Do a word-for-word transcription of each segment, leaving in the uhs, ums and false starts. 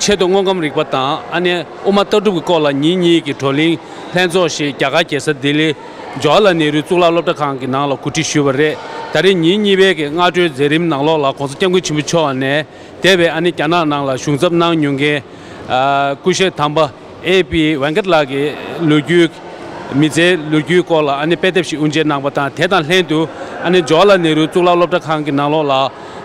ཆེད་དུ་དངོས་ཁམས་རིག་པ་དང་ཨ་ནི་དབུ་མ་ལྟ་གྲུབ་ཀྱི་སྐོར་ལ་ཉིན་གཉིས་ཀྱི་བགྲོ་གླེང་ལྷན་ཚོགས་ཤིག་རྒྱ་གར་རྒྱལ་ས་ལྡི་ལི་ཇོ་ཧར་ལལ་ནེ་རུ་གཙུག་ལག་སློབ་གྲྭ་ཁང་གི་ནང་ལ་གོ་སྒྲིག་ཞུས་པ་རེད། ད་རེས་ཉིན་གཉིས་པའི་གི་སྔ་དྲོའི་མཛད་རིམ་ནང་ལོགས་ལ་༸གོང་ས་༸སྐྱབས་མགོན་ཆེན་པོ་མཆོག་ནས་འདས་པའི་ཨ་ནི་རྒྱ་ནག་ནང་ལ་གཞུང་ཚབ་གནང་མྱོང་མཁན་ཨ་སྐུ་ཞབས་དམ་པ་ཨེ་པི་ཝེང་ཀད་ལགས་ཀྱི་ལོ་རྒྱུས། མི་ཚེའི་ལོ་རྒྱུས་སྐོར་ལ་ཨ་ནི་དཔེ་དེབ་ཞིག་དབུ་འབྱེད་གནང་པ་དང་། དེ་དང་ལྷན་དུ་ཨ་ནི་ཇོ་ཧར་ལལ་ནེ་རུ་གཙུག་ལག་སློབ་གྲྭ་ཁང་གི་ནང་ལོགས་ལ་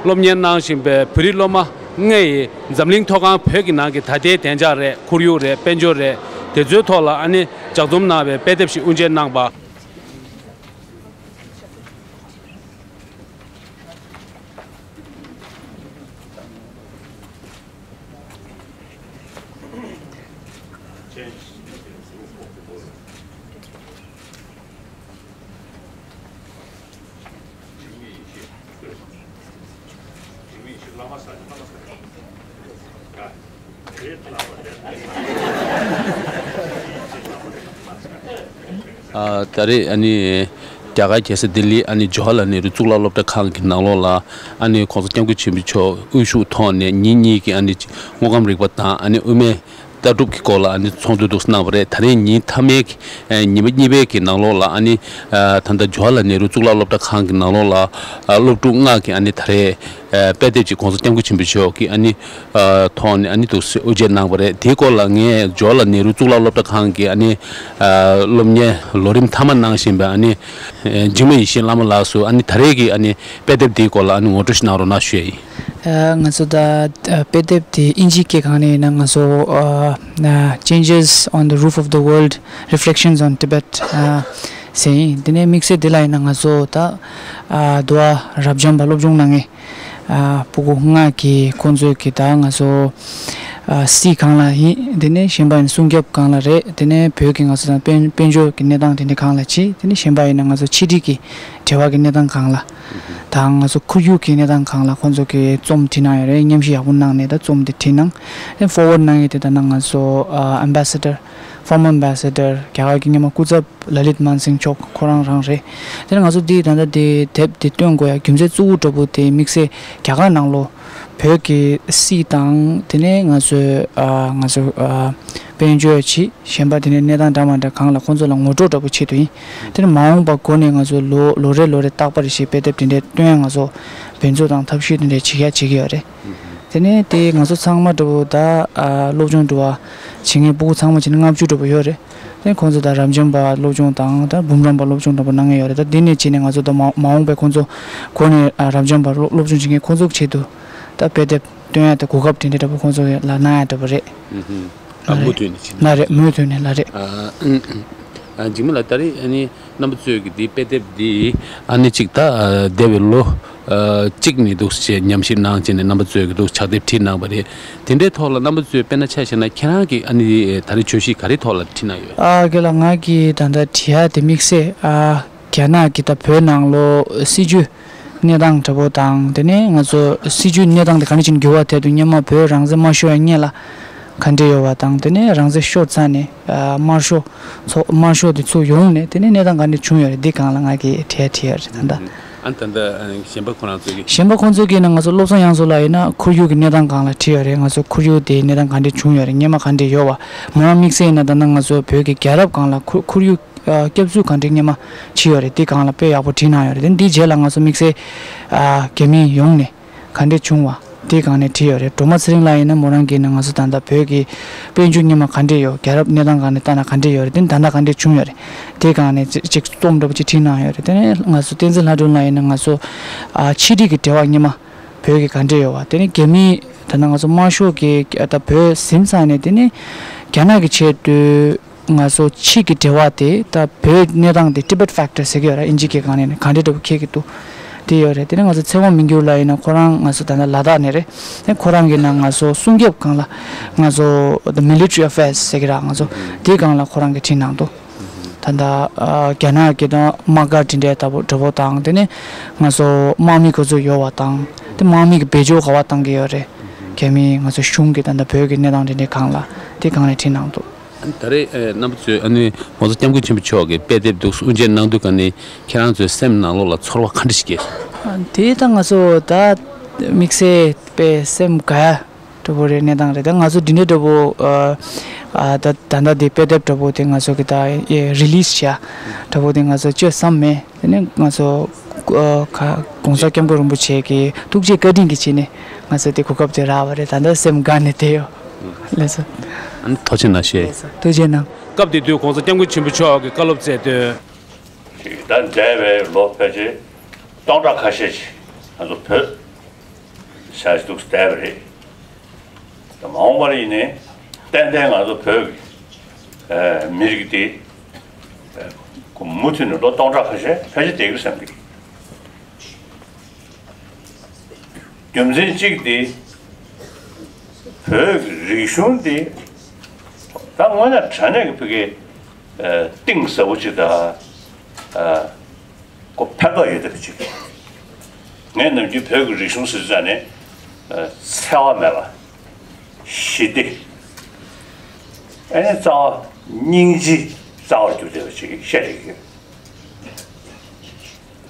སློབ་གཉེར་གནང་བཞིན་པའི་བོད་རིགས་སློབ་མ་ལྔ་ཡིས་འཛམ་གླིང་མཐོ་སྒང་བོད་ཀྱི་ནང་གི་ད་ལྟའི་བདེ་འཇགས་རེད། ཁོར་ཡུག་རེད། དཔལ་འབྱོར་རེད། དེ་ཚོའི་ཐོག་ལ་ཨ་ནི་ལྗགས་རྩོམ་གནང་བའི་དཔེ་དེབ་ཞིག་དབུ་འབྱེད་གནང་པ། ཨ་ད་རེས་ཨ་ནི་རྒྱ་གར་རྒྱལ་ས་ལྡི་ལིའི་ཨ་ནི་ཇོ་ཧར་ལལ་ནེ་རུ་གཙུག་ལག་སློབ་གྲྭ་ཁང་གི་ནང་ལོགས་ལ་ཨ་ནི་༸གོང་ས་༸སྐྱབས་མགོན་ཆེན་པོ་མཆོག་དབུ་བཞུགས་ཐོག་ནས་ཉིན་གཉིས་ཀྱི་ཨ་ནི་དངོས་ཁམས་རིག་པ་དང་ཨ་ནི་དབུ་མའི་ལྟ་གྲུབ་ཀྱི་སྐོར་ལ་ཨ་ནི་ཚོགས་འདུ་འདུག་གནང་བ་རེད། ད་རེས་ཉིན་མཐའ་མའི་ཨ་ཉི་མ་གཉིས་པའི་གི་ནང་ལོགས་ལ་ཨ་ནི་ཨ་ད་ལྟ་ཇོ་ཧར་ལལ་ནེ་རུ་གཙུག་ལག་སློབ་གྲྭ་ཁང་གི་ནང་ལོགས་ལ་ཨ་སློབ་ཕྲུག་ལྔ་གིས་ཨ་ནི་ད་རེས་ཨ་དཔེ་དེབ་ཅིག་༸གོང་ས་༸སྐྱབས་མགོན་ཆེན་པོ་མཆོག་གི་ཨ་ནི་ཨ་ཐོག་ནས་ཨ་ནི་འདུག་སེ་དབུ་འབྱེད་གནང་བ་རེད། དེའི་སྐོར་ལ་ངས་ཇོ་ཧར་ལལ་ནེ་རུ་གཙུག་ལག་སློབ་གྲྭ་ཁང་གི་ཨ་ནི་ཨ་སློབ་གཉེར་ལོ་རིམ་མཐའ་མ་གནང་བཞིན་པའི་ཨ་ནི་ཨ་འཇིགས་མེད་ཡེ་ཤེས་བླ་མ་ལགས་སུ་ཨ་ནི་ད་རེས་ཀྱི་ཨ་ནི་དཔེ་དེབ་དེའི་སྐོར་ལ་ཨ་ནི་ངོ་སྤྲོད་ཞིག་གནང་རོགས་གནང་ཞུ་ཡ་ཡིན། ཨ་ང་ཚོ་ད་ཨ་དཔེ་དེབ་དེ་དབྱིན་ཇིའི་སྐད་སྒང་ནས་ཡིན་ན་ང་ཚོ་ཨ་ཨ་Changes on the Roof of the World, Reflections on Tibet ཨ་ཟེར་ཡིན། དེ་ནས་དམིགས་བསལ་དེ་ལ་ཡིན་ན་ང་ཚོ་ད་ཨ་འདུལ་བ་རབ་འབྱམས་པ་སློབ་སྦྱོང་གནང་མཁན་ཨ་སྤུ་གུ་ལྔ་གིས་ཁོང་ཚོས་ཀྱི་ད་ང་ཚོ་ཨ་སྲིད་སྒང་ལ་ཡིན། དེ་ནས་གཞན་པ་ཡིན་ན་སྲུང་སྐྱོབ་སྒང་ལ་རེད། དེ་ནས་བོད་ཀྱི་ང་ཚོ་དང་དཔལ་དཔལ་འབྱོར་གྱི་གནས་སྟངས་དེ་འདྲ་སྒང་ལ་བྱེད། དེ་ནས་གཞན་པ་ཡིན་ན་ང་ཚོ་ཆེད་སྒྲིག་གི་འབྲེལ་བ་གི་གནས་སྟངས་སྒང་ལ་དང་། ང་ཚོ་ཁོར་ཡུག་གི་གནས་སྟངས་སྒང་ལ་ཁོང་ཚོ་གིས་རྩོམ་བྲིས་གནང་ཡོད་རེད། མཉམ་ཞུགས་ཡག་པོ་གནང་ནས་ད་རྩོམ་དེ་བྲིས་གནང་། དེ་ཕོར་ཝར་གནང་ཡས་དེ་ད་ནང་ང་ཚོ་ཨ་Ambassador, former Ambassador རྒྱ་གར་གྱི་སྔོན་མ་སྐུ་ཚབ་ལ་ལིད་མན་སིང་མཆོག་ཁོ་རང་རང་རེད། དེ་ནས་ང་ཚོ་འདི་ད་ལྟ་འདི་དེབ་འདི་བཏོན་དགོས་ཡ་རྒྱུ་མཚན་གཙོ་བོ་འདྲ་པོ་དེ་དམིགས་བསལ་རྒྱ་གར་ནང་ལོགས་བོད་ཀྱི་སྲིད་དང་དེ་ནས་ང་ཚོའི་ཨ་ང་ཚོ་ཨ་དཔལ་འབྱོར་གྱི་གཞན་པ་དེ་ནས་གནས་སྟངས་འདྲ་མ་འདྲ་སྒང་ལ་ཁོང་ཚོ་ལ་ངོ་སྤྲོད་འདྲ་པོ་ཆེད་དུ་ཡིན། དེ་ནས་མ་འོངས་པ་འགོ་ནས་ང་ཚོ་ལོ་ལོ་རེ་ལོ་རེ་རྟག་པར་ཞིག་དཔེ་དེབ་དེ་འདྲའི་བཏོན་ཡ་ང་ཚོ་འབད་རྩོལ་དང་ཐབས་ཤེས་དེ་འདྲའི་བྱེད་ཡ་བྱེད་ཀྱི་ཡོད་རེད། དེ་ནས་དེ་ང་ཚོ་ཚང་མ་འདྲ་པོ་ད་ཨ་སློབ་སྦྱོང་འདྲ་པོ་བྱེད་མཁན་སྤུ་གུ་ཚང་མ་བྱས་ན་ལྔ་བཅུ་འདྲ་པོ་ཡོད་རེད། དེ་ཁོང་ཚོ་ད་རབ་འབྱམས་པ་སློབ་སྦྱོང་དང་ད་འབུམ་རམས་པ་སློབ་སྦྱོང་འདྲ་པོ་གནང་མཁན་ཡོད་རེད། ད་འདི་ནས་བྱས་ནས་ང་ཚོ་ད་མ་མ་འོངས་པའི་ཁོང་ཚོ་འགོ་ནས་ཨ་རབ་འབྱམས་པ་སློབ་སློབ་སྦྱོང་བྱེད་མཁན་ཁོང་ཚོ་གི་ཆེད་དུ་ད་དཔེ་དེབ་བཏོན་ཡ་དེ་གོ་སྐབས་དེ་འདྲ་འདྲ་པོ་ཁོང་ཚོ་གི་ལ་གནང་ཡ་འདྲ་པོ་རེད། ཨ་མུ་མཐུད་ནས་བྱེད། ལགས་རེད། མུ་མཐུད་ནས་ལགས་རེད། ཨ་ཨ་འཇིགས་མེད་ལགས། ད་རེས་ཨ་ནི་རྣམ་པ་ཚོས་ཀྱི་འདི་དཔེ་དེབ་འདི་ཨ་ནི་གཅིག་ད་ཨ་འདས་པའི་ལོ་ཨ་གཅིག་ནས་འདུག་སེ་ཉམས་ཞིབ་གནང་བྱས་ནས་རྣམ་པ་ཚོས་ཀྱི་འདུག་ཕྱག་དེབ་བྲིས་གནང་བ་རེད། དེ་འདྲའི་ཐོག་ལ་རྣམ་པ་ཚོས་དཔེར་ན་ཆ་བཞག་ན་ཁྱེད་རང་གིས་ཨ་ནི་ད་རེས་བརྗོད་གཞི་ག་རེ་ཐོག་ལ་བྲིས་གནང་ཡོད། ཨ་རྒན་ལགས། ང་གིས་ད་ལྟ་བྲིས་ཡ་དེ་དམིགས་བསལ་ཨ་རྒྱ་ནག་གི་ད་བོད་ནང་ལོགས་སྲིད་བྱུས་གནས་སྟངས་འདྲ་པོ་དང་། དེ་ནས་ང་ཚོ་སྲིད་བྱུས་གནས་སྟངས་དེ་ག་ནས་ཕྱིན་འགྱུར་བ་ཐད་དུ་སྔོན་མ་བོད་རང་བཙན་མ་ཤོར་བའི་སྔོན་ལ་ག་འདྲས་ཡོད་པ་དང་། དེ་ནས་རང་བཙན་ཤོར་ཚར་ནས་ཨ་དམར་ཤོག་ཚོགས་དམར་ཤོག་དེ་ཚུགས་ཡོང་ནས་དེ་ནས་གནས་སྟངས་ག་འདྲས་བྱུང་ཡོད་རེད། འདི་སྒང་ལ་ང་གིས་བྲིས་བྲིས་ཡོད་རེད་ད་ལྟ། ཨ་ད་ལྟ་ཨ་གཞན་པ་ཁོ་རང་ཚོ་གིས། གཞན་པ་ཁོང་ཚོ་གིས་ན་ང་ཚོ་བློ་བཟང་དབྱངས་མཚོ་ལགས་ཡིན་ན་ཁོར་ཡུག་གི་གནས་སྟངས་སྒང་ལ་བྲིས་ཡོད་རེད། ང་ཚོ་ཁོར་ཡུག་དེའི་གནས་སྟངས་ག་འདྲས་བྱུང་ཡོད་རེད། སྔོན་མ་ག་འདྲས་ཡོད་པ། མོ་རང་དམིགས་བསལ་ཡིན་ན་ད་ལྟ་ང་ཚོ་བོད་ཀྱི་རྒྱལ་རབས་སྒང་ལ་ཁོར་ཁོར་ཡུག་ཨ་སྐྱབས་འཛུགས་ག་འདྲས་སྔོན་མ་བྱས་ཡོད་རེད། དེ་སྒང་ལ་དཔེ་ཡག་པོ་བྲིས་གནང་ཡོད་རེད། དེ་འདིའི་རྗེས་ལ་ང་ཚོ་དམིགས་བསལ་ཨ་རྒྱ་མི་ཡོང་ནས་ག་འདྲས་བྱུང་བ་དེ་སྒང་ནས་བྲིས་ཡོད་རེད། སྒྲོལ་མ་ཚེ་རིང་ལགས་ཡིན་ན་མོ་རང་གིས་ན་ང་ཚོ་ད་ལྟ་བོད་ཀྱི་དཔལ་འབྱོར་སྔོན་མ་ག་འདྲས་ཡོད། རྒྱལ་རབས་གནས་སྟངས་སྒང་ནས་ལྟ་ན་ག་འདྲས་ཡོད་རེད། དེ་ད་ལྟ་ག་འདྲས་བྱུང་ཡོད་རེད། དེ་སྒང་ནས་ཅིག་ཅིག་རྩོམ་འདྲ་པོ་ཅིག་བྲིས་གནང་ཡོད་རེད། དེ་ནས་ང་ཚོ་བསྟན་འཛིན་ལྷ་སྒྲོན་ལགས་ཡིན་ན་ང་ཚོ་ཨ་ཕྱི་དྲིལ་གྱི་འབྲེལ་བ་སྔོན་མ་བོད་ཀྱི་ག་འདྲས་ཡོད་པ། དེ་ནས་རྒྱ་མི་ད་ལྟ་ང་ཚོ་དམར་ཤོག་གིས་ད་བོད་ཟིན་ཚར་ནས་དེ་ནས་རྒྱ་ནག་གི་ཆེད་དུ་ང་ཚོ་ཕྱི་གི་འབྲེལ་བ་དེ་ད་བོད་གནས་སྟངས་དེ་Tibet Factor ཟེར་གྱི་ཡོད་རེད། དབྱིན་ཇི་སྐད་སྒང་ནས་ནི་ག་འདྲས་འདྲ་པོ་འཁྱེར་གྱི་འདུག་དེ་ཡོད་རེད། དེ་ནས་ང་ཚོ་ཚེ་དབང་མི་འགྱུར་ལགས་ཡིན་ན་ཁོ་རང་ང་ཚོ་ད་ལྟ་ལ་དྭགས་ནས་རེད། དེ་ཁོ་རང་གིས་ན་ང་ཚོ་སྲུང་སྐྱོབ་སྒང་ལ་ང་ཚོ་the military affairs ཟེར་གྱི་ར། ང་ཚོ་དེ་སྒང་ལ་ཁོ་རང་གིས་བྲིས་གནང་འདུག་ད་ལྟ་ཨ་རྒྱ་ནག་གི་དང་དམག་སྒར་དེ་འདྲའི་ལྟ་བུ་འདྲ་པོ་དང་། དེ་ནས་ང་ཚོ་དམག་མི་ཁོ་ཚོ་ཡོད་པ་དང་། དེ་དམག་མི་གི་བེད་སྤྱོད་ག་པར་བཏང་གི་ཡོད་རེད། རྒྱ་མིས་ང་ཚོ་གཞུང་གི་ད་ལྟ་བོད་ཀྱི་གནས་སྟངས་དེ་འདྲའི་སྒང་ལ་དེ་སྒང་ནས་བྲིས་གནང་འདུག་ད་རེས་ཨ་རྣམ་པ་ཚོས་ཨ་ནི་༸གོང་ས་༸སྐྱབས་མགོན་ཆེན་པོ་མཆོག་གི་དཔེ་དེབ་འདུག་དབུ་འབྱེད་གནང་དུས་ཀ་ནས་ཁྱེད་རང་ཚོའི་སེམས་ནང་ལོགས་ལ་ཚོར་བ་ག་འདྲ་ཞིག་སྐྱེས་སོང་། ཨ་དེ་ད་ང་ཚོ་ད་དམིགས་བསལ་དཔེ་སེམས་དགའ་ཡ་ འདྲ་པོ་རེད། གནས་སྟངས་རེད། ད་ང་ཚོ་འདི་འདྲའི་འདྲ་པོ་ཨ་ཨ་ད་ད་ལྟ་འདི་དཔེ་དེབ་འདྲ་པོ་དེ་ང་ཚོ་གི་ད་རི་ལིས་བྱ་འདྲ་པོ་དེ་ང་ཚོ་བཅོས་བསམ་མེད། དེ་ནས་ང་ཚོ་ཨ་ག་༸གོང་ས་༸སྐྱབས་མགོན་རིན་པོ་ཆེ་གི་ཐུགས་རྗེ་བཀའ་དྲིན་གྱི་ཆེད་ནས་ང་ཚོ་དེ་གོ་སྐབས་དེ་རག་པ་རེད། ད་ལྟ་སེམས་དགའ་ནས་བསྡད་ཡོད། ལགས་སོ། ཨ་ནི་ཐུགས་རྗེ་གནང་ཞེས། ལགས་སོ། ཐུགས་རྗེ་གནང་། སྐབས་དེ་དུས་༸གོང་ས་༸སྐྱབས་མགོན་ཆེན་པོ་མཆོག་གིས་བཀའ་སློབ་སྩལ་དོན། ཅིག་ད་འདས་པའི་ལོ་ཕལ་ཆེར་སྟོང་ཕྲག་ཁ་ཤས་ཤིག་ང་ཚོ་བོད་ཞག་ཅིག་འདུག་བསྡད་པ་རེད། ད་མ་འོངས་པ་ལ་ཡིན་ནའི་ཏན་ཏན་ང་ཚོ་བོད་ཀྱི་ཨ་མི་རིགས་འདི་ཨ་མུ་མཐུད་ནས་ལོ་སྟོང་ཕྲག་ཁ་ཤས་ཕལ་ཆེར་བསྡད་ཀྱི་རེད་བསམ་གྱི། རྒྱུ་མཚན་གཅིག་འདི་བོད་ཀྱི་རིག་གཞུང་འདི་ད་དངོས་གནས་དྲང་གནས་ཀྱི་བོད་ཀྱི་ཨ་གཏིང་ཟབ་པོ་ཅིག་དང་ཨ་ཁོ་ཕན་ཐོགས་ཡོད་བསྡད་པ་ཅིག་ངས་ནམ་རྒྱུན་བོད་ཀྱི་རིག་གཞུང་ཟེར་དུས་ཙང་ནས་ཨ་འཚེ་བ་མེད་པ། ཞི་བདེ། ཨ་ནི་རྩ་བ་སྙིང་རྗེའི་རྩ་བར་གྱུར་བསྡད་པ་ཅིག་བཤད་བསྡད་ཀྱི་ཡོད།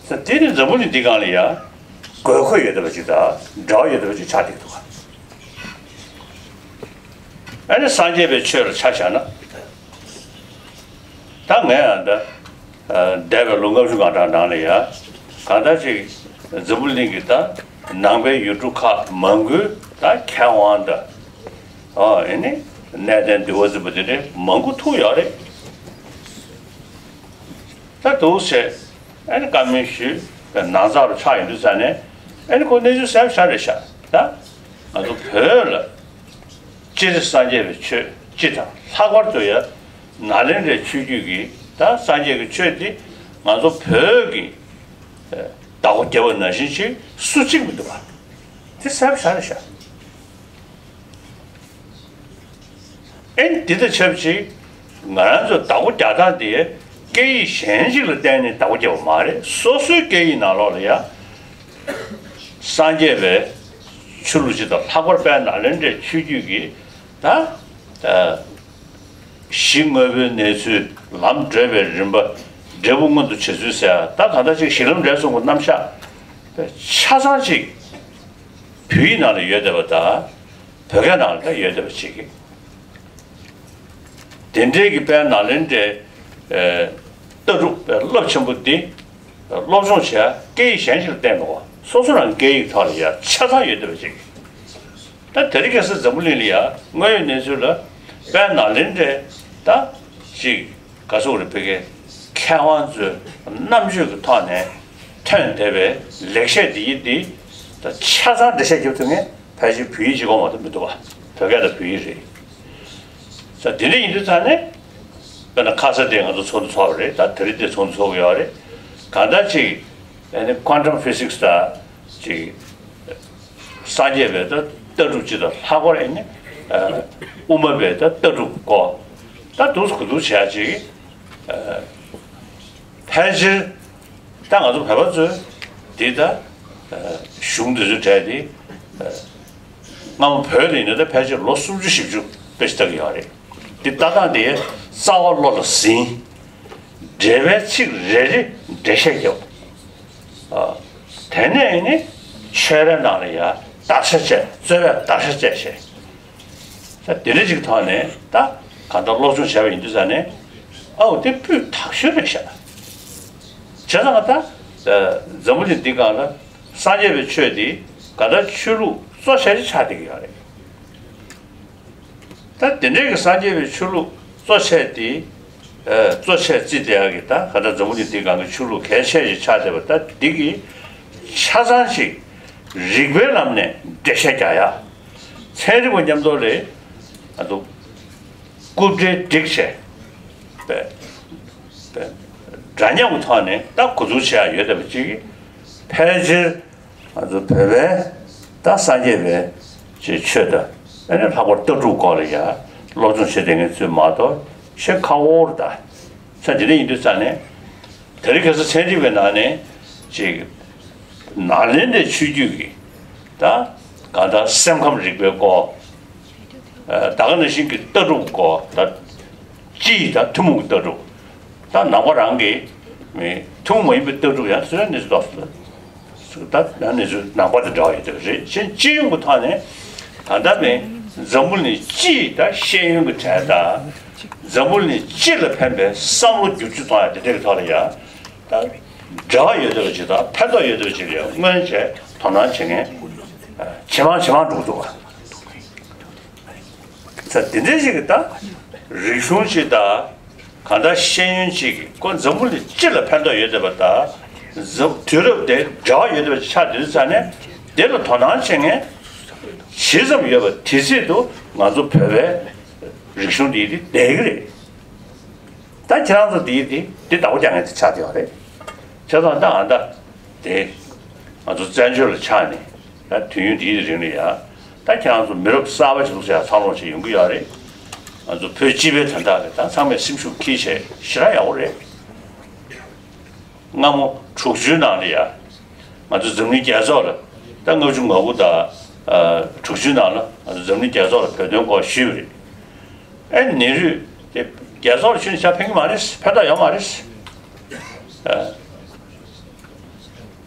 ས་དེ་ནི་འཛམ་བུ་གླིང་འདི་སྒང་ལ་ཡང་དགོས་མཁོ་ཡོད་བསྡད་པ་ཅིག་དང་འབྲེལ་བ་ཡོད་བསྡད་པ་ཅིག་ཆགས་བསྡད་འདུག་ཨ་ནི་སངས་རྒྱས་པའི་ཆོས་ལ་ཆ་བཞག་ན། ད་ངས་ཡང་ད་འདས་པའི་ལོ་ལྔ་བཅུ་ང་གྲངས་ནང་ལ་ཡང་གང་ལྟར་ཅིག་འཛམ་བུ་གླིང་གི་ད་ནང་པའི་ཡུལ་གྲུ་ཁག་མང་པོའི་ད་མཁས་དབང་དང་ཨ་ཨེ་ནི་གནས་བརྟན་འདུལ་བ་འཛིན་པ་དེ་འདྲའི་མང་པོ་ཐུག་ཡོད་རེད། ད་འདུག་བྱས་ཨེ་ནི་བཀའ་མོལ་ཞུས། ནང་ཚགས་རུ་ཆགས་ཡོང་དུས་ཙང་ནས་ཨེ་ནི་ཁོ་གནས་ཚུལ་གསལ་པོ་ཆགས་རེད་ཤག་ད་ང་ཚོ་བོད་ལ་སྤྱིར་སངས་རྒྱས་པའི་ཆོས་སྤྱི་དང་ལྷག་པར་དུ་ཡང་ནཱ་ལེནྡྲའི་ཆོས་བརྒྱུད་ཀྱི་ད་སངས་རྒྱས་ཀྱི་ཆོས་འདི་ང་ཚོ་བོད་ཀྱི་བདག་པོ་རྒྱབ་པ་ནང་བཞིན་ཅིག་སུ་གཅིག་མི་འདུག་པ། དེ་གསལ་པོ་ཆགས་རེད་ཤག་ཨེ་འདི་དང་ཆབས་ཅིག་ང་རང་ཚོ་བདག་པོ་རྒྱག་སྟངས་དེ་སྐད་ཡིག་གཞན་ཞིག་ལ་བརྟེན་ནས་བདག་པོ་རྒྱག་པ་མ་རེད། སོ་སོའི་སྐད་ཡིག་ནང་ལོགས་ལ་ཡང་སངས་རྒྱས་པའི་ཆོས་ལུགས་སྤྱི་དང་ལྷག་པར་དཔལ་ནཱ་ལེནྡྲའི་ཆོས་བརྒྱུད་ཀྱི་ད་ཨ་གཞི་དངོས་པོའི་གནས་ཚུལ། ལམ་བགྲོད་པའི་རིམ་པ། འབྲས་བུ་མངོན་དུ་བྱེད་ཚུལ་ཟེར་ཡ་ད་གང་ལྟར་ཅིག་གཞི་ལམ་འབྲས་གསུམ་གྱི་རྣམ་གཞག་ཆ་ཚང་ཅིག་བོད་ཡིག་ནང་ལ་ཡོད་བསྡད་པ་དང་། བོད་སྐད་ནང་ལ་ད་ཡོད་བསྡད་པ་ཅིག་དེ་འདྲའི་གི་དཔལ་ནཱ་ལེནྡྲའི་ཨ་ལྟ་གྲུབ་རླབས་ཆེན་པོ་འདི་སློབ་སྦྱོང་བྱེད་ཡ་སྐད་ཡིག་གཞན་ཞིག་ལ་བརྟེན་མེད་པ། སོ་སོ་རང་སྐད་ཡིག་ཐོག་ལ་ཡ་ཆ་ཚང་ཡོད་བསྡད་པ་ཅིག་ད་དེ་རིང་ཁ་སང་འཛམ་བུ་གླིང་ལ་ཡ་དངོས་ཡོད་གནས་ཚུལ་ལ་དཔལ་ནཱ་ལེནྡྲའི་ད་ཅིག་ག་ཟེར་དགོས་རེད། བོད་ཀྱི་མཁས་དབང་ཚོའི་རྣམ་དཔྱོད་ཀྱི་ཐོག་ནས་ཐོན་བསྡད་པའི་ལེགས་བཤད་འདི་ཡིན་འདི་ད་ཆ་ཚང་འགྲེལ་བཤད་རྒྱབ་ཐུབ་མཁན་ཕལ་ཆེར་བོད་ཡིག་གཅིག་པོ་མ་གཏོགས་མི་འདུག་བ། བོད་སྐད་དང་བོད་ཡིག་རེད། ས་དེ་འདྲ་ཡིན་དུས་ཙང་ནས་དཔེར་ན་ཁ་ས་དེ་ང་ཚོ་ཚོགས་འདུ་ཚོགས་པ་རེད། ད་དེ་རིང་དེ་ཚོགས་འདུ་ཚོགས་ཀྱི་ཡོད་རེད། གང་ལྟར་ཅིག་ཨ་ནི་ཀོན་ཊམ་ཕི་སིག་སི་དང་ཅིག་སངས་རྒྱས་པའི་ད་ལྟ་གྲུབ་ཅིག་དང་ལྷག་པར་ཨ་ནི་ཨ་དབུ་མ་པའི་ད་ལྟ་གྲུབ་སྐོར་ད་འདུག་གོ་འདུག་བྱས་ཅིག་ཨ་ཕལ་ཆེར་ད་ང་ཚོ་བོད་པ་ཚོས་འདི་ད་ཨ་གཞུང་འདི་ཚོའི་གྲས་འདི་ཨ་སྔ་མོ་བོད་ལ་ཡིན་ན་ད་ཕལ་ཆེར་ལོ་སུམ་ཅུ་བཞི་བཅུ་དཔེ་ཞིག་ལྟ་གི་ཡོད་རེད། འདི་ལྟ་སྟངས་དེ་རྩ་བ་བློ་ལ་ཟིན། འགྲེལ་པའི་ཚིག་རེ་རེ་འགྲེལ་བཤད་རྒྱབ། ཨ། དེ་ནས་ནི་ཆོས་རའི་ནང་ལ་ཡ་བརྡར་ཤ་བཅད། རྩོད་པའི་བརྡར་ཤ་བཅད་བྱས། ད་དེ་འདྲ་ཅིག་ཐོག་ནས་ད་གང་ལྟར་སློབ་སྦྱོང་བྱས་པ་ཡིན་དུས་ཙང་ནས་ཨའོ་དེ་སྤུས་དག་ཤོས་རེད་ཤག་བྱས་ཙང་ད་འཛམ་བུ་གླིང་འདི་སྒང་ལ་སངས་རྒྱས་པའི་ཆོས་འདི་གང་ལྟར་ཆོས་ལུགས་གཙོ་ཆེ་ཆགས་བསྡད་ཀྱི་ཡོད་རེད། ད་དེ་འདྲའི་གི་སངས་རྒྱས་པའི་ཆོས་ལུགས་གཙོ་ཆེ་དེ། ཨ། གཙོ་ཆེ་བརྩིས་བསྡད་ཡག་གི་ད་ག་ད་འཛམ་བུ་གླིང་འདི་སྒང་གི་ཆོས་ལུགས་གལ་ཆེ་ཞིག་ཆགས་བསྡད་པ་ད་འདི་གི་ཆ་ཚང་ཞིག་རིགས་པའི་ལམ་ནས་འགྲེལ་བཤད་རྒྱག་ཡ། ཚན་རིག་པ་མཉམ་དུ་ལས་ཨ་ཏུ་རྐུབ་འབྲེལ་སྒྲིག་བྱས་པས་པས་འདྲ་མཉམ་གྱི་ཐོག་ནས་ད་གོ་བསྡུར་བྱེད་ཡ་ཡོད་བསྡད་པ་ཅིག་ཕལ་ཆེར། ང་ཚོ་བོད་པའི་ད་སངས་རྒྱས་པའི་ཅིག་ཆོས་དང་ཨ་ནི་ལྷག་པར་ལྟ་གྲུབ་སྐོར་ལ་ཡང་སློབ་སྦྱོང་བྱེད་བསྡད་མཁན་ཚོས་མ་གཏོགས་ཤེས་ཁག་པོ་རེད་ད། ས་དེ་འདྲ་ཡིན་དུས་ཙང་ནས་དེ་རིང་ཁ་སང་ཚན་རིག་པའི་ནང་ནས་ཅིག་ནཱ་ལེནྡྲའི་ཆོས་བརྒྱུད་ཀྱི་ད་གང་ལྟར་སེམས་ཁམས་རིག་པའི་སྐོར། ད་ག་ནང་བཞིན་གྱི་ལྟ་གྲུབ་སྐོར་ད་སྤྱི་ཡི་ད་ཐུན་མོང་གི་ལྟ་གྲུབ། ད་ནང་པ་རང་གི་མི་ཐུན་མོང་མ་ཡིན་པའི་ལྟ་གྲུབ་ཡང་སོ་སོའི་གནས་ཚུལ་ཏོག་ཙམ་ད་ནང་གནས་ཚུལ་ནང་པ་དང་འདྲ་བ་ཡོད་དེ་རེད། གཞན་སྤྱི་ཡོངས་ཀྱི་ཐོག་ནས་ གང་ལྟར་ནི་འཛམ་བུ་གླིང་སྤྱིའི་ད་ཤེས་ཡོན་གྱི་གྲས་དང་། འཛམ་བུ་གླིང་སྤྱི་ལ་ཕན་པའི་བསམ་བློ་བསྒྱུར་བཅོས་གཏོང་ཡ་དེ་འདྲའི་ཐོག་ལ་ཡ། ད་འབྲེལ་བ་ཡོད་བསྡད་པ་ཅིག་དང་ཕན་ཐོགས་ཡོད་བསྡད་པ་ཅིག་ལ་ཡ་སྔོན་བྱས་དོ་སྣང་བྱེད་མཁན་ཇེ་མང་ཇེ་མང་འགྲོ་འདུག་བ། ས་དེ་འདྲའི་ཞིག་གི་ད་རིག་གཞུང་ཞིག་དང་གང་ལྟར་ཤེས་ཡོན་ཞིག་གི་ཁོ་འཛམ་བུ་གླིང་སྤྱི་ལ་ཕན་ཐོགས་ཡོད་བསྡད་པ་དང་། འཛམ་དུས་རབས་དེ་འབྲེལ་བ་ཡོད་བསྡད་པ་ཅིག་ཆགས་དུས་ཙ་ནས་དེ་ལ་དོ་སྣང་བྱེད་མཁན་ཇི་ཙམ་ཡོད་པ་དེ་སྲིད་དུ་ང་ཚོ་བོད་པའི་རིག་གཞུང་འདི་དེ་བསྡད་ཀྱི་རེད། ད་ཁྱེད་རང་ཚོ་འདི་དེ་འདི་བདག་པོ་རྒྱག་མཁན་དེ་ཆགས་བསྡད་ཡོད་རེད། བྱས་ཙང་ད་ཨ་ད་དེ་ང་ཚོ་བཙན་བྱོལ་ལ་ཆགས་ནས་ད་དུས་ཡུན་འདིའི་རིང་ལ་ཡ། ད་ཁྱེད་རང་ཚོ་མི་རབས་གསར་པ་ཞིག་ལ་ཡ་འཚར་ལོངས་བྱས་ཡོང་གི་ཡོད་རེད། ང་ཚོ་བོད་སྤྱི་པའི་དོན་དག་གི་ད་ཚང་མས་སེམས་ཤུགས་འཁྱེར་བྱས་ཞེ་དྲག་ཡག་པོ་རེད། སྔ་མོ་དྲུག་ཅུའི་ནང་ལ་ཡ། ང་ཚོ་འཛམ་གླིང་རྒྱལ་ཚོགས་ལ་ད་ལྔ་བཅུ་ང་དགུ་དང་། ཨ། དྲུག་ཅུའི་ནང་ལ་ང་ཚོ་འཛམ་གླིང་རྒྱལ་ཚོགས་ལ་བོད་དོན་སྐོར་ཞུས་པ་རེད། ཨེ་ནེ་རུས་དེ་རྒྱལ་ཚོགས་ལ་ཞུས་ནས་ཆ་ཕན་གྱི་མ་རེད། ཕན་ཐོགས་ཡོད་མ་རེད།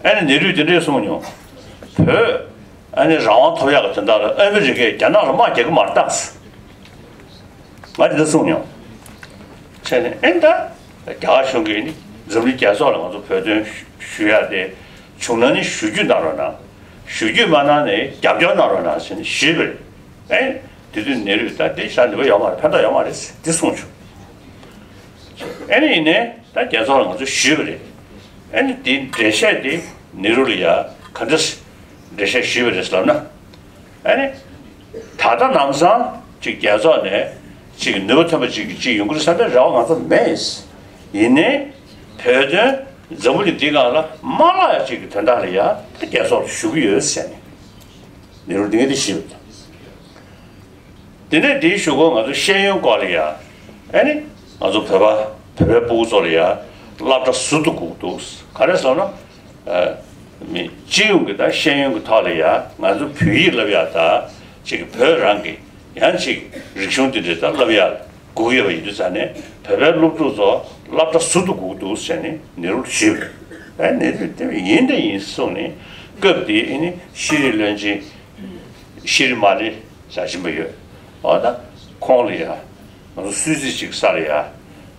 ཨ། ཨེ་ནེ་ནེ་རུས་དེ་འདྲས་གསུངས་མྱོང་། བོད་ཨ་ནི་རང་དབང་ཐོབ་ཡག་གི་དོན་དག་ལ་ཨ་མི་རི་ཀས་རྒྱ་ནག་ལ་དམག་རྒྱག་གི་མ་རེད་ད། ང་དེ་འདྲ་གསུངས་མྱོང་། བྱས་ནས་ཨེ་ད་རྒྱ་གར་གཞུང་གིས་ནི་འཛམ་གླིང་རྒྱལ་ཚོགས་ལ་ང་ཚོ་བོད་དོན་ཞུ་ཡག་དེ་བྱུང་ན་ནི་ཞུ་རྒྱུ་གནང་རོགས་གནང་། ཞུ་རྒྱུ་མ་གནང་ནས་རྒྱབ་སྐྱོར་གནང་རོགས་གནང་ཟེར་ནས་ཞུས་པ་རེད། ཨེ། དེ་དུས་ནེ་རུས་ད་དེ་ཤ་འདི་པ་ཡོད་མ་རེད། ཕན་ཐོགས་ཡོད་མ་རེད་དེ་གསུངས་བྱུང་། ཨེ་ནི་ཡིན་ནའི་ད་རྒྱལ་ཚོགས་ལ་ང་ཚོས་ཞུས་པ་རེད། ཨེ་ནི་དེ་འགྲེལ་བཤད་དེ་ནེ་རུ་ལ་ཡ་ག་འདྲ་འགྲེལ་བཤད་ཞུས་པ་རེད་ལབ་ན། ཨེ་ནི་ད་ལྟ་ལམ་སང་ཅིག་རྒྱལ་ཚོགས་ནས་ཅིག་ནུས་པ་ཐོན་པ་ཅིག་ཅིག་ཡོང་གི་རེད་བསམ་པའི་རེ་བ་ང་ཚོ་མེད། ཡིན་ནའི་བོད་དོན་འཛམ་བུ་གླིང་འདིའི་སྒང་ལ་མ་བརླག་ཡ་ཅིག་གི་དོན་དག་ལ་ཡ་ད་རྒྱལ་ཚོགས་ལ་ཞུ་གི་ཡོད་ཟེར་ནས་ནེ་རུ་འདི་ངས་དེ་ཞུས་པ་རེད། དེ་ནས་དེའི་གཞུག་གུ་ང་ཚོ་ཤེས་ཡོན་སྐོར་ལ་ཡ། ཨ་ནི་ང་ཚོ་བོད་པ་བོད་པའི་སྤུ་གུ་ཚོ་ལ་ཡ་སློབ་གྲྭ་ཟུར་དུ་སྒུག་འདུག་ག་རེ་ཟེར་ན། ཨ། མི་སྤྱི་ཡོངས་ཀྱི་དང་ཤེས་ཡོན་གྱི་ཐོག་ལ་ཡ་ང་ཚོ་བོད་ཡིག་བསླབ་ཡ་དང་ཅིག་བོད་རང་གི་ཡང་ཅིག་རིག་གཞུང་དེ་འདྲའི་དང་བསླབ་ཡ་སྒུག་ཡོད་པ་ཡིན་དུས་ཙང་ནས་བོད་པའི་སློབ་ཕྲུག་ཚོ་སློབ་གྲྭ་ཟུར་དུ་སྒུག་འདུག་ཟེར་ནས་ནེ་རུ་ལ་ཞུས་པ་རེད། ཨ་ནེ་རུས་དེ་ཡིན་དང་ཡིན་གསུངས་ནས་སྐབས་དེའི་ཨ་ནི་ཤེས་རིག་བློན་ཆེན་ཤི་རི་མ་ལི་ཟེར་བཞིན་པ་ཡོད། འོ་ད་ཁོང་ལ་ཡ། ང་ཚོ་སུད་སི་ཅིག་ས་ལ་ཡ།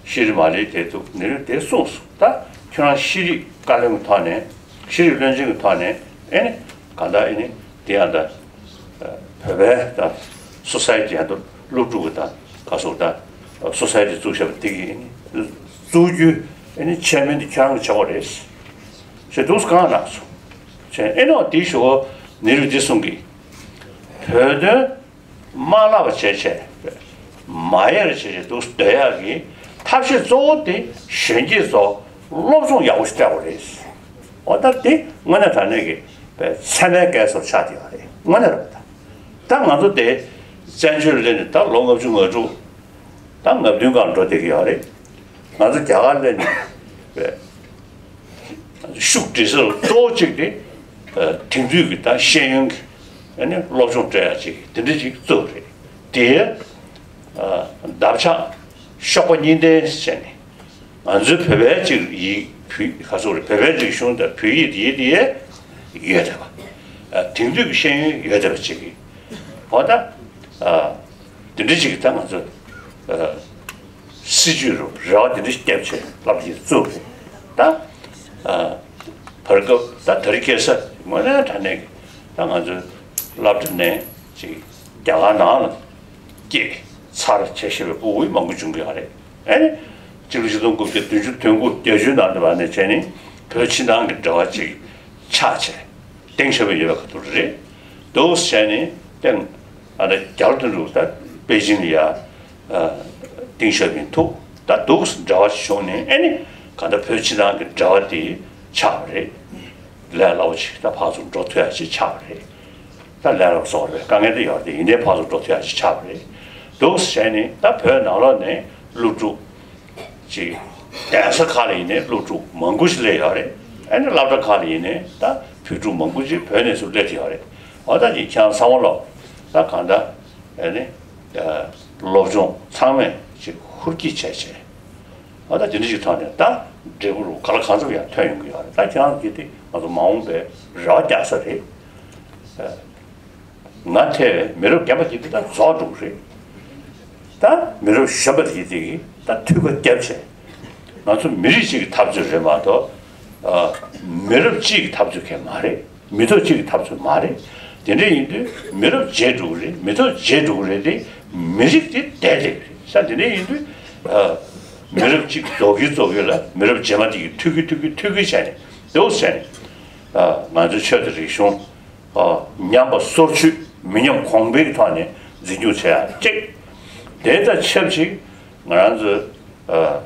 ཤི་རི་མ་ལི་དེ་འདུག་ནེ་རུས་དེ་གསུངས་སོང་། ད་ཁྱོད་རང་ཤེས་རིག་བཀའ་བློན་གྱི་ཐོག་ནས་ཤེས་རིག་བློན་ཆེན་གྱི་ཐོག་ནས་ཨེ་ནི་གང་ལྟར་ཨེ་ནི་དེ་ཡང་ད་བོད་པའི་ད་སོ་སའི་ཊི་ཡང་ད་སློབ་ཕྲུག་གི་ད་ག་སོགས་ད་སོ་སའི་ཊི་བཙུགས་བཞག་པ་དེ་གི་ཨེ་ནི་བཙུགས་རྒྱུ་ཨེ་ནི་ཆེར་མིན་དེ་ཁྱོད་རང་གི་ཆེ་བ་རེད་ཞེས་འདུག་སེ་གང་གནང་སོང་། བྱས་ཨེ་ནོ་དེའི་གཞུག་གུ་ནེ་རུས་དེ་གསུང་གི། བོད་དོན་མ་བརླག་པ་བྱས་བྱས། མ་ཡལ་བྱས་བྱས་འདུག་སྡོད་ཡག་གི་ཐབས་ཤེས་གཙོ་བོ་དེ་གཞོན་སྐྱེས་ཚོ་སློབ་སྦྱོང་ཡག་པོ་ཞིག་སྤྲད་དགོས་རེད། འོ་ད་དེ་དངོས་གནས་དྲང་གནས་ཀྱི་ཚད་མའི་སྐལ་བཟང་ཆགས་བསྡད་ཡོད་རེད། དངོས་གནས་རེད་པ། ད་ང་ཚོ་དེ་བཙན་བྱོལ་སླེབས་ནས་ད་ལོ་ལྔ་བཅུ་ང་དྲུག་ད་ང་བདུན་སྒང་འགྲོ་བསྡད་ཀྱི་ཡོད་རེད། ང་ཚོ་རྒྱ་གར་སླེབས་ནས་ཤུགས་སྒྲིལ་ས་གཙོ་བོ་གཅིག་དེ་དེང་དུས་ཀྱི་ད་ཤེས་ཡོན་གྱི་ཨ་ནི་སློབ་སྦྱོང་སྤྲད་ཡག་ཅིག་དེ་འདྲ་ཅིག་བཙུགས་རེད། དེའི་འདབ་ཆགས་གཤོག་པ་གཉིས་ལྡན་ཟེར་ནས་ང་ཚོའི་བོད་པའི་ཅིག་ཡིག་བོད་ག་ཚོད་རེད། བོད་པའི་རིག་གཞུང་དང་བོད་ཡིག་དེའི་དེ་ཡོད་བསྡད་པ། དེང་དུས་ཀྱི་ཤེས་ཡོན་ཡོད་བསྡད་པ་ཅིག་གི་འོ་ད། དེ་འདྲ་ཅིག་ད་ང་ཚོ་སྲིད་ཇུས་རུ་རེ་བ་དེ་འདྲ་ཞིག་བརྒྱབ་བྱས་སློབ་གྲྭ་ཞིག་བཙུགས་རེད། ད་བར་སྐབས་ད་དེ་རིང་ཁ་སང་དངོས་གནས་དྲང་གནས་ཀྱི་ད་ང་ཚོའི་སློབ་གྲྭ་ནས་ཅིག་རྒྱ་གར་ནང་ལ་སྐྱེས་འཚར་བྱས་ཤེས་པའི་སྤུ་གུ་མང་པོ་བྱུང་གི་ཡོད་རེད། ཨ་ནི་གཅིག་ལོ་ཆིག་སྟོང་དགུ་བརྒྱ་བདུན་ཅུ་དོན་དགུ་བརྒྱད་ཅུའི་ནང་དུ་བ་ནས་བྱས་ནས་བོད་ཕྱི་ནང་གི་འབྲེལ་བ་ཅིག་ཆགས་བྱས། ཏེང་ཞའོ་ཕིང་ཡོད་པའི་ཁ་ཐུག་རེད། འདུག་སེ་བྱས་ནས་ཏེང་ཨ་ད་རྒྱ་ལོ་དོན་གྲུབ་ད་པེ་ཅིང་ལ་ཡ་ཨ་ཏེང་ཞའོ་ཕིང་ཐུག་ད་འདུག་སེ་འབྲེལ་བ་ཞིག་བྱུང་ནས་ཨ་ནི་གང་ལྟར་བོད་ཕྱི་ནང་གི་འབྲེལ་བ་དེ་ཆགས་པ་རེད། ལས་སླ་པོ་ཅིག་ད་ཕར་ཚུར་འགྲོ་ཐུབ་ཡ་ཅིག་ཆགས་པ་རེད། ད་ལས་སླ་པོ་བཟོ་བ་རེད། དཀའ་ངལ་དེ་ཡོད་རེད། ཡིན་ནའི་ཕར་ཚུར་འགྲོ་ཐུབ་ཡ་ཅིག་ཆགས་པ་རེད། འདུག་སེ་བྱས་ནས་ད་བོད་ནང་ལོགས་ནས་སློབ་ཕྲུག་ཅིག་གདན་ས་ཁག་ལ་ཡིན་ནའི་སློབ་ཕྲུག་མང་པོ་ཞིག་སླེབས་ཡོད་རེད། ཨ་ནི་སློབ་གྲྭ་ཁག་ལ་ཡིན་ནའི་ད་བོད་ཕྲུག་མང་པོ་ཅིག་བོད་ནས་ཚུར་སླེབས་ཀྱི་ཡོད་རེད། འོ་ད་ཅིག་ཁྱེད་རང་ཚང་མ་ལོ་ད་གང་ལྟར་ཨ་ནི་སློབ་སྦྱོང་ཚང་མས་ཅིག་ཧུར་སྐྱེད་བྱས་བྱས། འོ་ད་དེ་འདྲ་ཅིག་ཐོག་ནས་ད་འབྲས་བུ་རུ་ག་ལ་གང་འཚམ་ཡང་ཐོན་ཡོང་གི་ཡོད་རེད། ད་ཁྱེད་རང་གིས་དེ་ང་ཚོ་མ་འོངས་པའི་རེ་བ་རྒྱག་ས་རེད། ང་ཐེ་བའི་མི་རབས་རྒན་པ་དེ་འདི་ད་རྫོགས་འགྲོ་གི་རེད། ད་མི་རབས་གཞོན་པ་དེ་དེ་གི་ད་འཐུས་ཀ་རྒྱབ་བྱས། ང་ཚོ་མི་རིགས་གཅིག་གི་འཐབ་རྩོད་རེད་མ་གཏོགས། ཨ། མི་རབས་གཅིག་གི་འཐབ་རྩོད་གང་ཡང་མ་རེད། མི་ཐོག་གཅིག་གི་འཐབ་རྩོད་མ་རེད། དེ་འདྲ་ཡིན་དུས་མི་རབས་བརྗེ་འགྲོ་གི་རེད། མི་ཐོག་བརྗེ་འགྲོ་གི་རེད་དེ། མི་རིགས་དེ་བསྡད་བསྡད་ཀྱི་རེད། ས་དེ་འདྲ་ཡིན་དུས། ཨ། མི་རབས་གཅིག་རྫོགས་ཀྱི་རྫོགས་ཀྱི་ལ་མི་རབས་རྗེས་མ་དེ་གི་འཐུས་ཀྱི་འཐུས་ཀྱི་འཐུས་ཀྱི་བྱས་ནས་འདུག་བྱས་ནས། ཨ། ང་ཚོའི་ཆོས་དང་རིག་གཞུང་། ཨ། ཉམས་པ་སོར་ཆུད་མི་ཉམས་གོང་འཕེལ་གྱི་ཐོག་ནས་འཛིན་སྐྱོང་བྱེད་ཡ་གཅིག་དེ་དང་ཆབས་ཅིག་ང་རང་ཚོ། ཨ།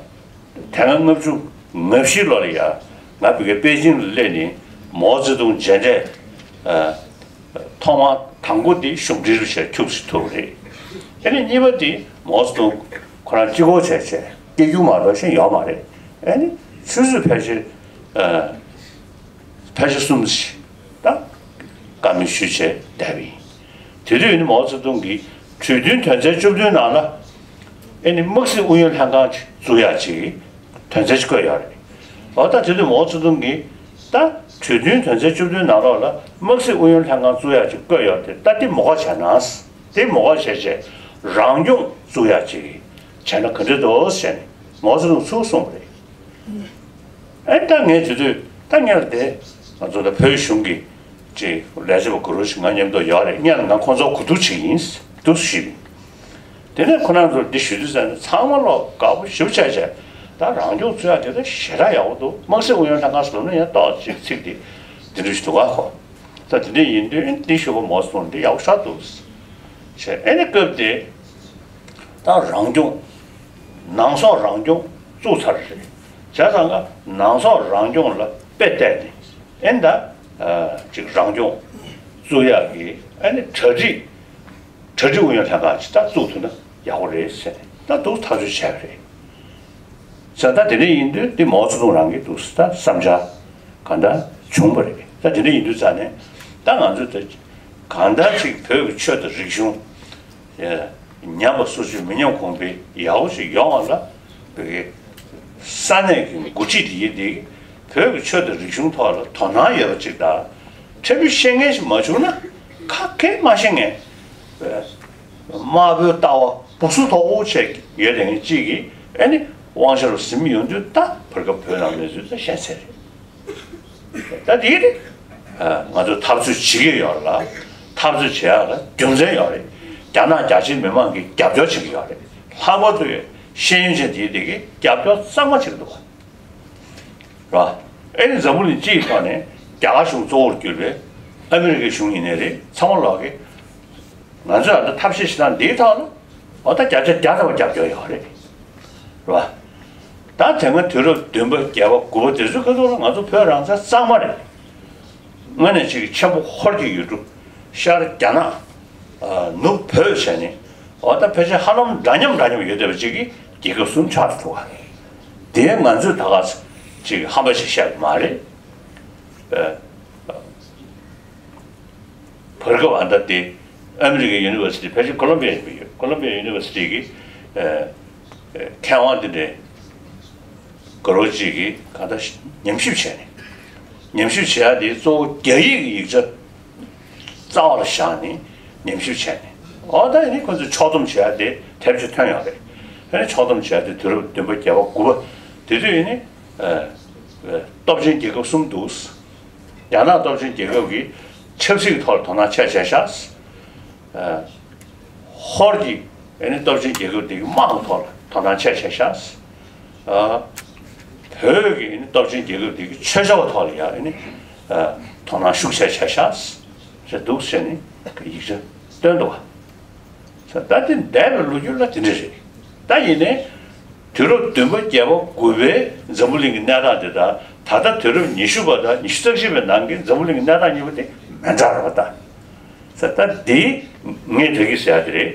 དེ་སྔ་ལྔ་བཅུ་ང་བཞི་ལོ་ལ་ཡ་ང་བོད་སྐད་པེ་ཅིང་ལ་སླེབས་ནས་མའོ་ཙེ་ཏུང་མཇལ་འཕྲད། ཨ། ཐོག་མ་དང་པོ་དེ་གཞུང་འབྲེལ་རུ་བྱས་ཁྱུག་ཙམ་ཐུབ་པ་རེད། དེ་ནས་གཉིས་པ་དེ་མའོ་ཙེ་ཏུང་ཁོ་རང་གཅིག་པོ་བྱས་བྱས་སྐད་སྒྱུར་མ་གཏོགས་གཞན་ཡོད་མ་རེད། ཨ་ནི་ཆུ་ཚོད་ཕལ་ཆེར། ཨ། ཕལ་ཆེར་གསུམ་ཞིག་ད་བཀའ་མོལ་ཞུས་བྱས་བསྡད་པ་ཡིན། དེ་དུས་ནི་མའོ་ཙེ་ཏུང་གིས་གྲོས་མཐུན་དོན་ཚན་བཅུ་བདུན་ནང་ལ་ཨེ་ནི་དམག་སྲིད་ཨུ་ཡོན་ལྷན་ཁང་ཅིག་བཙུགས་ཡག་ཅིག་དོན་ཚན་ཅིག་བཀོད་ཡོད་རེད། འོ་ད་དེ་དུས་མའོ་ཙེ་ཏུང་གིས་ད་གྲོས་མཐུན་དོན་ཚན་བཅུ་བདུན་ནང་ལོགས་ལ་དམག་སྲིད་ཨུ་ཡོན་ལྷན་ཁང་བཙུགས་ཡག་ཅིག་བཀོད་ཡོད་དེ། ད་དེ་མོ་ཁ་བྱས་ན། དེ་མོ་ཁ་བྱས་བྱས་རང་སྐྱོང་བཙུགས་ཡག་ཅིག་བྱས་ན་ག་འདྲ་འདུག་ཟེར་ནས་མའོ་ཙེ་ཏུང་ཚུར་གསུངས་པ་རེད། ཨེ་ད་ངས་དེ་དུས་ད་ངས་ལ་དེ་ང་ཚོ་ལ་བོད་གཞུང་གི་ཅིག་ལས་བྱེད་པ་གུ་རུ་ཞིག་ང་མཉམ་དུ་ཡོད་རེད། ངས་ལ་ང་ཁོང་ཚོ་གོ་བསྡུར་བྱེད་ཀྱི་ཡིན་འདུག་ཞུས་པ་ཡིན། དེ་ནས་ཁོ་རང་ཚོར་འདི་ཞུ་དུས་ཙམ་ནས་ཚང་མ་ལོག་དགའ་པོ་ཞེ་པོ་བྱས་བྱས། ད་རང་སྐྱོང་བཙུགས་ཡག་དེ་ད་ཞེ་དྲག་ཡག་པོ་འདུག་དམག་སྲིད་ཨུ་ཡོན་ལྷན་ཁང་ཟེར་ལབ་ན་ཡང་ཏོག་ཅིག་ཚིག་དེ་འདི་འདྲ་ཞིག་འདུག་ག་ཁོ། ད་དེ་འདྲ་ཡིན་དུས་འདི་ཞུ་བ་མོ་སོང་འདི་ཡག་པོ་ཞེ་དྲག་འདུག་བྱས། ཨེ་ནི་སྐབས་དེ་ད་རང་སྐྱོང་། ནང་སོག་རང་སྐྱོང་བཙུགས་ཚར་རེད། བྱས་ཙང་ཀ་ནང་སོག་རང་སྐྱོང་ལ་དཔེ་བལྟས་ནས་ཨེ་ད་ཅིག་རང་སྐྱོང་བཙུགས་ཡག་གི་ཨེ་ནི་གྲ་སྒྲིག་གྲ་སྒྲིག་ཨུ་ཡོན་ལྷན་ཁང་ཅིག་ད་བཙུགས་ཐུབ་ན་ཡག་པོ་རེད་ཟེར་ནས་ད་འདུག་ཐག་གཅོད་བྱས་པ་རེད། ཟེར་ད་དེ་འདྲ་ཡིན་དུས་འདི་མའོ་ཙེ་ཏུང་རང་གི་འདུག་ད་བསམ་འཆར་གང་ལྟར་བྱུང་བ་རེད། ད་དེ་འདྲ་ཡིན་དུས་ཙང་ནས་ད་ང་ཚོ་ད་གང་ལྟར་ཅིག་བོད་ཀྱི་ཆོས་དང་རིག་གཞུང་ཉམས་པ་སོར་ཆུད་མི་ཉམས་གོང་འཕེལ་ཡག་པོ་ཞིག་ཡོང་བ་ལ་བོད་ཀྱི་ས་གནས་ཀྱི་འགོ་ཁྲིད་དེ་ཡིན་དེ་བོད་ཀྱི་ཆོས་དང་རིག་གཞུང་ཐོག་ལ་དོ་སྣང་ཡོད་པ་ཅིག་དང་། ཕྲན་བུ་ཤེས་མཁན་ཞིག་མ་བྱུང་ན་ཁ་སྐད་མ་ཤེས་མཁན། དམར་པོའི་ལྟ་བ་སྦུ་སུ་དོག་པོ་བྱས་ཡོད་དེ་ངས་གཅིག་གིས་ཨེ་ནི་དབང་ཆ་རུ་ཟིན་ཡོང་དུས་ད་བར་སྐབས་བོད་ནང་གནས་ཚུལ་ད་ཤེས་ཚར་རེད། ད་དེ་རེད། ང་ཚོ་འཐབ་རྩོད་བྱེད་ཀྱི་ཡོད་ལ། འཐབ་རྩོད་བྱེད་ཡག་ལ་རྒྱུ་མཚན་ཡོད་རེད། རྒྱ་ནག་རྒྱ་ཆེའི་མི་མང་གིས་རྒྱབ་སྐྱོར་བྱེད་ཀྱི་ཡོད་རེད། ལྷག་པར་དུ་ཤེས་ཡོན་ཅན་དེ་དེ་གིས་རྒྱབ་སྐྱོར་གཙང་མ་བྱེད་ཀྱི་འདུག་བ། རེད་བ། ཨེ་ནི་འཛམ་བུ་གླིང་སྤྱིའི་ཐོག་ནས་རྒྱ་གར་གཞུང་གཙོ་བོར་གྱུར་པའི་ཨ་མི་རི་ཀའི་གཞུང་ཡིན་ནའི་རེད། ཚང་མ་ལོག་གིས་ང་ཚོས་ཨ་ད་ཐབས་ཤེས་བྱེད་སྟངས་འདིའི་ཐོག་ལ་འོ་ད་བརྒྱ་ཆ་བརྒྱ་ཐམ་པ་རྒྱབ་སྐྱོར་ཡོད་རེད། རེད་བ། ད་དེ་སྔ་དུས་རབས་བདུན་པ་བརྒྱད་པ་དགུ་པ་དེ་ཚོའི་སྐབས་ཐོག་ལ་ང་ཚོ་བོད་རང་བཙན་གཙང་མ་རེད། སྔོན་ནས་ཅིག་ཆེན་པོ་ཧོར་གྱི་ཡུལ་གྲུ། ཤར་རྒྱ་ནག་ཨ། ནུབ་བོད་བྱས་ནས་འོ་ད་ཕལ་ཆེར་ཧ་ལམ་འདྲ་མཉམ་འདྲ་མཉམ་ཡོད་བསྡད་པ་ཅིག་གི་རྒྱལ་ཁབ་གསུམ་ཆགས་འདུག་བ། དེ་ང་ཚོས་ད་ག་ཅིག་ཧམ་པ་ཞིག་བཤད་པ་མ་རེད། ཨ། བར་སྐབས་ཨ་ད་དེ་ཨ་མི་རི་ཀའི་ཡུ་ནི་ཝར་སི་ཊི་ཕལ་ཆེར་ཀོ་ལོམ་བི་ཡ་ཡིན་པ་ཡོད། ཀོ་ལོམ་བི་ཡ་ཡུ་ནི་ཝར་སི་ཊི་གི་ཨ། ཨ། མཁས་དབང་དེ་འདྲའི་དགའ་རོགས་ཅིག་གིས་གང་ལྟར་ཉམས་ཞིབ་བྱས་ནས། ཉམས་ཞིབ་བྱེད་ཡག་དེ་གཙོ་བོ་རྒྱ་ཡིག་གི་ཡིག་ཆ་རྩ་བ་ལ་བཞག་ནས་ཉམས་ཞིབ་བྱས་ནས། འོ་ད་ཡིན་ནི་ཁོ་ཚོས་ཕྱོགས་བསྡོམས་བྱེད་ཡག་དེ་དེབ་ཅིག་ཐོན་ཡོད་རེད། ཨ་ནི་ཕྱོགས་བསྡོམས་བྱེད་ཡག་དེ་དུས་རབས་བདུན་པ་བརྒྱད་པ་དགུ་པ་དེ་དུས་ཡིན་ནི། ཨ། ཨ། སྟོབས་ཆེན་རྒྱལ་ཁབ་གསུམ་འདུག་རྒྱ་ནག་སྟོབས་ཆེན་རྒྱལ་ཁབ་ཀྱིས་ཆབ་སྲིད་ཀྱི་ཐོག་ལ་དོ་སྣང་ཆེ་བྱས་ཤག་ཨ། ཧོར་གྱི་ཨ་ནི་སྟོབས་ཆེན་རྒྱལ་ཁབ་དེ་གི་དམག་གི་ཐོག་ལ་དོ་སྣང་ཆེ་བྱས་ཤག་ཨ། བོད་ཀྱི་ཨ་ནི་སྟོབས་ཆེན་རྒྱལ་ཁབ་དེ་གི་ཆོས་ཕྱོགས་ཐོག་ལ་ཡང་ཨ་ནི། ཨ། དོ་སྣང་ཤུགས་ཆེ་བྱས་ཤག་ཟེར་འདུག་ཟེར་ནས་ཡིག་ཆ་བཏོན་འདུག་བ། ད་དེ་འདས་པའི་ལོ་རྒྱུས་ལ་དེ་འདྲ་རེད། ད་ཡིན་ནའི་དུས་རབས་བདུན་པ་བརྒྱད་པ་དགུ་པའི་འཛམ་བུ་གླིང་གི་གནས་སྟངས་དེ་དང་ད་ལྟ་དུས་རབས་ཉི་ཤུ་པ་དང་ཉི་ཤུ་རྩ་བཞི་པའི་ནང་གི་འཛམ་བུ་གླིང་གི་གནས་སྟངས་གཉིས་པོ་དེ་མི་འདྲ་རེད་པ། ད་ས་ད་འདི་ངས་དེ་གི་ཟེར་ཡ་དེ་རེད།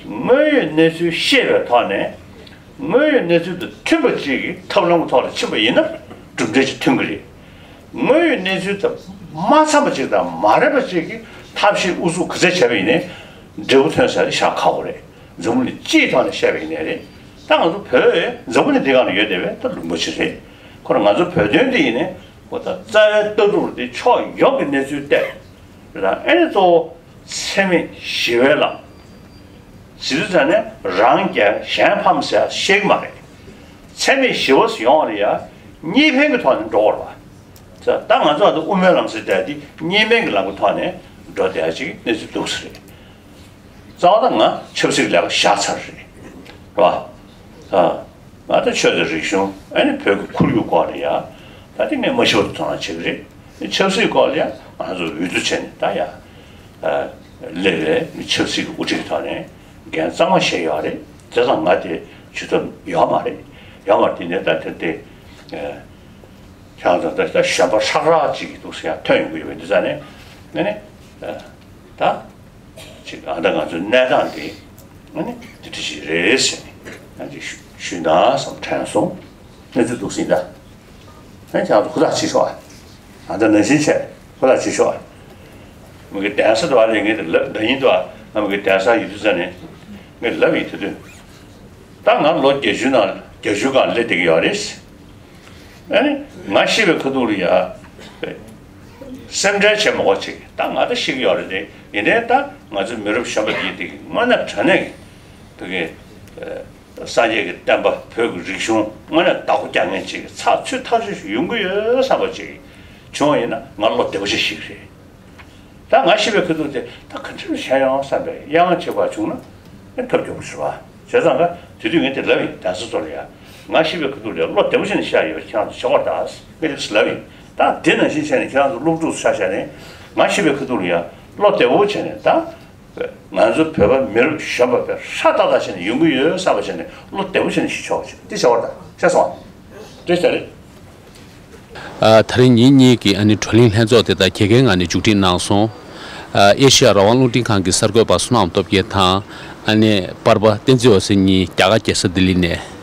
དངོས་ཡོད་གནས་ཚུལ་ཤེས་པའི་ཐོག་ནས། དངོས་ཡོད་གནས་ཚུལ་དང་མཐུན་པ་ཅིག་གི་ཐབས་ལམ་གྱི་ཐོག་ལ་ཕྱིན་པ་ཡིན་ན་གྲུབ་འབྲས་ཅིག་ཐོན་གྱི་རེད། དངོས་ཡོད་གནས་ཚུལ་དང་མ་འཚམས་པ་ཅིག་དང་མ་རན་པ་ཅིག་གི་ཐབས་ཤེས་ཨུ་ཚུགས་ག་ཚད་བྱས་པ་ཡིན་ནའི་འབྲས་བུ་ཐོན་ས་དེ་བཞག་ཁག་པོ་རེད། འཛམ་བུ་གླིང་སྤྱིའི་ཐོག་ནས་བཤད་པ་ཡིན་ནའི་རེད། ད་ང་ཚོ་བོད་འཛམ་བུ་གླིང་འདི་སྒང་ལ་ཡོད་བསྡད་པའི་ད་ལུང་པ་ཅིག་རེད། ཁོ་རང་ང་ཚོ་བོད་དོན་འདི་ཡིན་ནའི་འོ་ད་རྩ་བའི་ལྟ་གྲུབ་འདི་ཕྱོགས་ཡོངས་ཀྱི་གནས་ཚུལ་བལྟས། རེད་ད་ཨེ་ནི་གཙོ་བོ། འཚེ་མེད་ཞི་བའི་ལམ། ཟེར་དུས་ཙ་ནས་རང་རྒྱལ་གཞན་ཕམ་ཟེར་ཤེས་ཀྱི་མ་རེད། འཚེ་མེད་ཞི་བ་ཟེར་ཡོང་བ་ལ་ཡ། གཉིས་ཕན་གྱི་ཐོག་ནས་འགྲོ་དགོས་རེད་བ། ད་ང་ཚོ་ཨ་ད་དབུ་མའི་ལམ་ཟེར་བསྡད་དེ་གཉིས་ཕན་གྱི་ལམ་གྱི་ཐོག་ནས་འགྲོ་བསྡད་ཅིག་གནས་ཚུལ་འདུག་ས་རེད། རྩ་བ་ད་ང་ཆབ་སྲིད་ལས་ཀ་བཞག་ཚར་རེད། རེད་བ། ང་ད་ཆོས་དང་རིག་གཞུང་ཨ་ནི་བོད་ཀྱི་ཁོར་ཡུག་སྐོར་ལ་ཡ། ད་དེ་ངས་མ་ཤི་བར་དུ་དོ་སྣང་བྱེད་ཀྱི་རེད། ཆབ་སྲིད་སྐོར་ལ་ཡ་ང་ཚོ་འོས་བསྡུ་བྱས་ནས་ད་ཡ། སླེབས་པའི་ཆབ་སྲིད་ཀྱི་དབུ་ཁྲིད་ཀྱི་ཐོག་ནས་འགན་གཙང་མ་བཞེས་ཡོད་རེད། དེ་ཙང་ང་དེ་ཇུས་གཏོགས་ཡོད་མ་རེད། ཡོད་མ་རེད། དེ་ནས་ད་དེ་དེ། ཁྱེད་རང་ཚོ་ད་ལྟ་གཞོན་པ་ཧྲག་ཧྲག་ཅིག་གི་འདུག་ཟེར་ཡང་ཐོན་ཡོང་གི་ཡོད་པའི་འདི་ཙང་ནས་ནས་ནས་ད་ཅིག་ཨ་ད་ང་ཚོའི་གནས་སྟངས་འདི་ནས་འདི་འདྲ་ཞིག་རེད་ཟེར་ནས་ཡང་ཅིག་ཞུ་ཞུས་ན་བསམ་དྲན་སོང་། གནས་ཚུལ་འདུག་ཟིན་ད་ནས་ཁྱེད་རང་ཚོ་ཧུར་ཐག་བྱེད་ཤོག་ཨ་ད་ནང་བཞིན་བྱས་ཧུར་ཐག་བྱེད་ཤོག་ཨ་མི་གི་གདན་ས་དུ་ཨ་ལས་ངས་དེ་ལབ་ད་ཡིན་དུ་ཨ་ང་མི་གི་གདན་ས་ཡོད་དུས་ཙང་ནས་ངས་ལབ་ཡིན་དུས་དུས་ད་ང་ལོ་བརྒྱད་ཅུ་ནང་བརྒྱད་ཅུ་སྒང་སླེབས་བསྡད་ཀྱི་ཡོད་རེད། ཨ་ནི། ང་ཤི་བའི་ཁ་ཐུག་ལ་ཡ། སེམས་ཁྲལ་བྱེད་མ་དགོས་ཅིག་ད་ང་ད་ཤི་གི་ཡོད་རེད་དེ། ཡིན་ནའི་ད་ང་ཚོའི་མི་རབས་གཞོན་པ་འདིའི་སྟེང་དངོས་གནས་དྲང་གནས་ཀྱི། བོད་ཀྱི། སངས་རྒྱས་ཀྱི་བསྟན་པ་བོད་ཀྱི་རིག་གཞུང་དངོས་གནས་བདག་པོ་རྒྱག་མཁན་ཅིག་ཚགས་ཚུད་ཐག་ཆོད་ཞིག་ཡོང་གི་ཡོད་བསམ་པ་ཅིག་བྱུང་བ་ཡིན་ན་ང་བློ་བདེ་པོ་ཞིག་ཤི་གི་རེད། ད་ང་ཤི་བའི་ཁ་ཐུག་དེ་ད་ག་འདྲ་བྱས་ཡོང་བསམ་པའི་གཡང་ཆེ་བ་བྱུང་ན་ཨེ་ཐབས་སྐྱོ་པོ་ཞུ་བ། བྱས་ཙང་ཀ་དེ་དུས་ངས་དེ་ལབ་ཡིན། གདན་ས་ཚོ་ལ་ཡ། ང་ཤི་བའི་ཁ་ཐུག་ལ་བློ་བདེ་པོ་བྱས་ནས་ཤི་ཡ་ཡོད། ཁྱེད་རང་ཚོ་བྱེད་སྒོ་ད་ངས་དེ་ལབ་ཡིན། ད་དེ་ནང་བཞིན་བྱས་ནས་ཁྱེད་རང་ཚོ་སློབ་ཕྲུག་ཆ་བཞག་ནས་ང་ཤི་བའི་ཁ་ཐུག་ལ་ཡ་བློ་བདེ་པོ་བྱས་ནས་ད། ང་ཚོ་བོད་པ་མི་རབས་གཞོན་པ་བས་ཧྲ་ཏག་ཏག་བྱས་ནས་ཡོང་གི་ཡོད་བསམ་པ་བྱས་ནས་བློ་བདེ་པོ་བྱས་ནས་ཤི་ཆོག་ཅིག་དེ་བྱ་བ་ད་ཤེས་སོང་། བཀྲ་ཤིས་བདེ་ལེགས། ཨ། ད་རིང་ཉིན་གཉིས་ཀྱི་ཨ་ནི་བགྲོ་གླེང་ལྷན་ཚོགས་དེ་དག་གལ་འགངས་ངང་ནས་མཇུག་སྒྲིལ་གནང་སོང་། ཨ། ཨེ་ཤི་ཡ་རང་དབང་རླུང་འཕྲིན་ཁང་གི་གསར་འགོད་པ་བསོད་ནམས་སྟོབས་རྒྱལ་དང་། ཨ་ནི་པར་པ་བསྟན་འཛིན་འོད་ཟེར་གཉིས་རྒྱ་གར་རྒྱལ་ས་ལྡི་ལི་ནས།